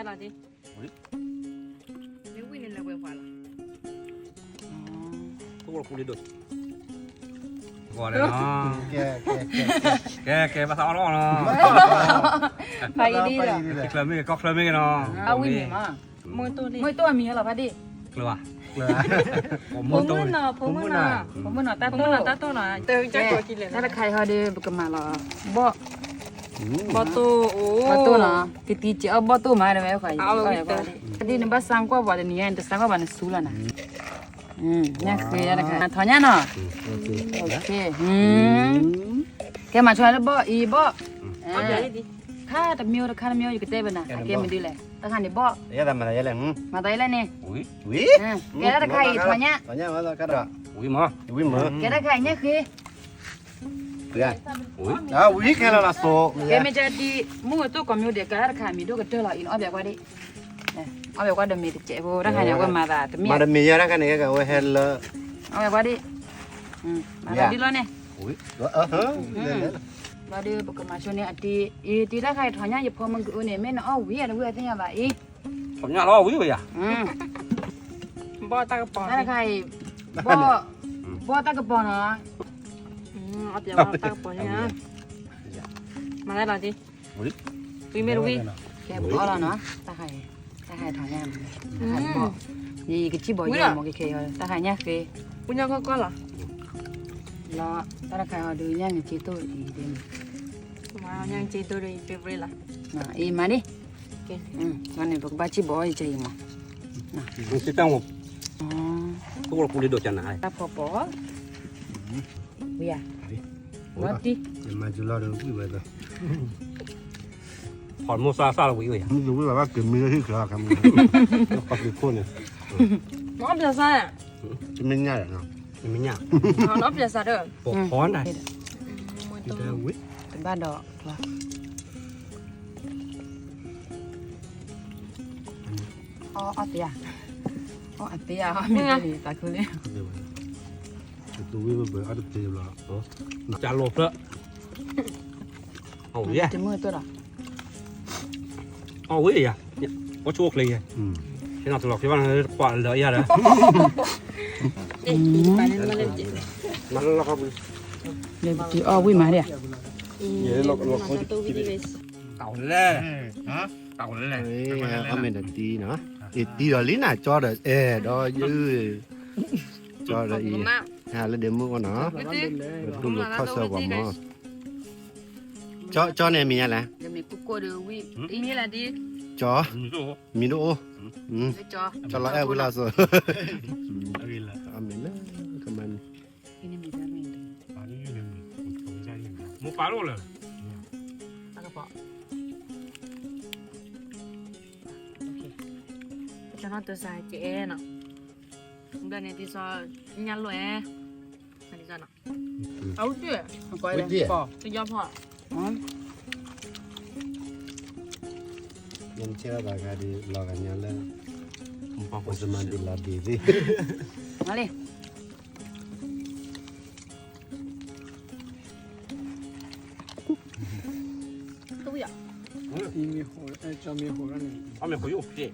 လီၤဒ်, မ့ၢ်ဝံၣ်န့ၣ်လဲၤဝဲပှၤလီၤ, တအိၣ်တခူလံဒိၣ်, ကဲ, ကဲ, ကဲ, ဘၣ်သးအီၣ်လီၤနီၤ, ဖးအံၤဒ်, ချၢမ့ၢ်ဂ့ၤ ကီၢ်ချၢမ့ၢ်ဂ့ၤနီၤ, အဝံၣ်န့ၣ်မး, မ့ၢ်တိၢ်အမံၤဟဲလီၤဖးဒ့ၣ်, ကျၢၤဘၣ်, ဖိမုၣ်နီၤ, ဖိမုၣ်နီၤ, ဖိမုၣ်နီၤ, တၢ်တိၢ်နီၤ, တၢ်တိၢ်နီၤ, တၢ်တခါအံၤဟီဒီး ပကမၤလီၤ, ဘီၣ်, ဘီၣ်တိၢ်, ဘီၣ်တိၢ်နီၤ, ကသံစဲးအီၣ်ဘီၣ်တိၢ်မး တဝဲဃီ, ဒ်နဘၣ်စၢ်ကွၢ်ပှၤတနံၤညါ နတစၢ်ကွၢ်ပှၤနစူလီၤနၤ, ညၣ်ဃ့တခါ, ထီၣ်ညၣ်နီၤ, ကဲမၤဆိလၢဘီၣ်အံၤဘီၣ်, ခါတမံၤတခါတမံၤ ယကတဲဘၣ်နၤ အကဲမနုၤလဲၣ်, တခါန့ၣ်ဘီၣ်, မၤသးယလဲၣ်န့ၣ်, ကဲတၢ်တခါအံၤ ထီၣ်ညၣ်, ကဲတၢ်တခါအံၤ ညၣ်ဃ့, ဝံခဲလၢာ်လီၤစိ, ကဲမ့ၢ်ကဒ် မုၢ်ကတိၢ်ကိးမံၤဒိၣ်ကတၢၢ်လီၤအံၤ နအီၣ်ဘၣ်ကွၢ်ဒံး, အီၣ်ဘၣ်ကွၢ်ဒီးမ့ၢ်တစဲးဖိ တၢ်ခါန့ၣ် အဝဲမၤသးတမ့ၢ်, မၤတမ့ၢ်ယဲတၢ်ခါန့ၣ် ကဲကဲဝဲဟဲလၢ, အီၣ်ဘၣ်ကွၢ်ဒံး, မၤသးဒ်လီၤန့ၣ်, ဘၣ်ဒီးပကမၤဆိန့ၣ်အတံၤ, အံၤတံၤတၢ်ခါအံၤထီၣ်ညၣ် ယဖိမုၣ်ကအိၣ်န့ၣ် မ့ၢ်နအီၣ်ဝံၤအတဝံၤအသ့ၣ်ညါဘၣ်အံၤ, ထီၣ်ညၣ်လီၤဝံၤဝဲယၤ, ဘီၣ်တၢ်ကပီၤ, ဘီၣ်တၢ်ကပီၤနီၤ, အီၣ်ပျဲဘီၣ်တၢ်ကပီၤန့ၣ်, မၤသးလီၤတံၢ်, ဝံၤမ့ၢ်တဝံၤ, ကဲပကအီၣ်လီၤနီၤ, တၢ်ခါအံၤ, တၢ်ခါအံၤထီၣ်ညၣ်, ယကစံၣ်ဘီယဲမ့ၢ်ကခဲအံၤ တၢ်ခါညၣ်ဃ့, ညၣ်ကီၢ်ကီၢ်လီၤ, လီၤ, တၢ်တခါအံၤဒုးညၣ်န့ၣ်က့ၤတိၢ်အံၤ, ညၣ်က့ၤတိၢ်ဒီး favorite လီၤ, အံၤမၤဒံး, လီၤန့ၣ် ပကဘၣ်စံၣ်ဘီအီၣ်ယကဲအံၤမး, စံၣ်တၢ်မး, တအိၣ်တခူလံဒိၣ်ကနၤ, တၢ်ဖီပီၤ, ဝံၤဧါ, ဝံၤတံၢ်, မၤစူၤလီၤဒီးဝံၤဝဲ, ဖီမိၢ်စၢ်စၢ်လီၤဝံၤဝဲယၤ, မ့ၢ်ဝံၤဘၣ်ဘၣ်က့ၤမံလၢဟံၣ်ချၢအခါမ့ၢ်, ခီဖျိခိၣ်န့ၣ်, မ့ၢ်အီၣ်ပျဲစၢ်, တမ့ၢ်ညၣ်, မ့ၢ်ညၣ်, ပီၤဖီနၤ, တဘၣ်ဒီး, အီၣ်အီၣ်သ့ဧါ, အီၣ်အသ့ဧါ, အီၣ်မ့ၢ်န့ၣ်သးခုလံ, တဝံၤဘၣ်အီၣ်တသ့ဘၣ်, ကၢ်လီၤဖျၢၣ်, အဝံၤ, တမုၢ်တိၢ်ဒီး, အဝံၤယၤ, အိၣ်ဆိၣ်အိၣ်ချ့ယဲ, ဟဲနီၤတလီၤချ့ဘၣ်နကွၢ်လၢယၤဒီး, လၢပတံၤအီၣ်ဝံၤမးဒံး, တၢ်ဝဲလဲၣ်, တၢ်ဝဲလဲၣ်, အီၣ်မ့ၢ်ဒီးတံၤနီၤ, အံၤတံၤဒီးလံနၤ ကၠီဒီးအဲၣ်ဒီးယုၢ်, ကၠီဒီးအံၤ, ဟဲလၢဒ့မုၣ်အီၣ်နီၤ, ပူလိာ်ခီၣ်ဆၢပှၤမီၤ, ကၠီန့ၣ်မံၤညါလဲၣ်, ကၠီ, မံၤဒိၣ်အိၣ်, ကၠီလီၤအဲၣ်ဝံၤလီၤစိ, အမ့ၢ်လၢကမၤန့ၣ်, မိၢ်ပၢ်လိၣ်လၢ, တၢ်ကပီၤ, ကၠီနီၢ်တစၢ်ကအဲၣ်နီၤ, ဘျီန့ၣ်ဒ်သိးညၣ်လိၣ်ဧါ, ဒ်သိးနီၤ, အဝံၣ်တံၢ်, တယီဖီၣ်, နဆဲးလီၤသးဂၤဒ်လီၤဂာ်ညါလၢ, ပှၤစမၤဒ်လီၤဒ်သ့ၣ်, လံ တဝံၤဧါ, အီၣ်မ့ၢ်ဃိယိၣ်ဖျဲၣ်,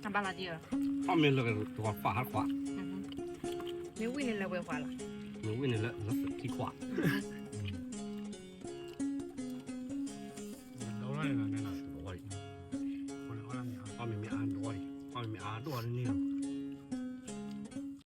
အဘၣ်လီၤဒံးဧါ, အီၣ်မ့ၢ်လၢကပှၤဖးဟးခွး, မ့ၢ်ဝံၣ်န့ၣ်လၢဝဲခွးလီၤ, မ့ၢ်ဝံၣ်န့ၣ်လၢထံခွး, အီၣ်မ့ၢ်မ့ၢ်အါဒိၣ်န့ၣ်